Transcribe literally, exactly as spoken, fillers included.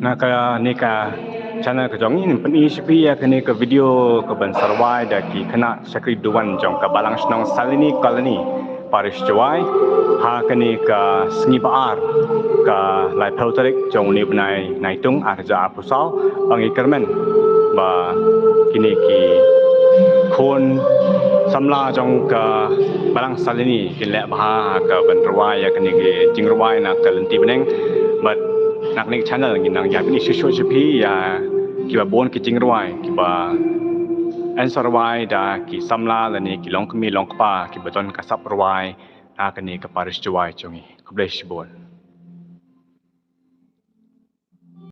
Na kane ka channel ka jong ngi, ngin pyni sha phi ïa kane ka video kaban sa rwai da ki khynnah shakri duwan jong ka Balang Shnong Salini Colony, Parish Jowai, ha kane ka sngi ba ar, ka laiphew tarik jong une u bnai Naitung, ar hajar arphew saw, ba ngi kyrmen ba kine ki khun samla jong ka Balang Salini kin leh bha ha kaban rwai ïa kine ki jingrwai na ka lynti bneng. Bad na kane ka channel ngin nang ïa pyni shuh shuh sha phi ïa kiba bun ki jingrwai kiba yn sa rwai da ki samla lane ki longkmie longkpa kiba don ka sap rwai na kane ka Parish Jowai jong ngi. Khublei shibun.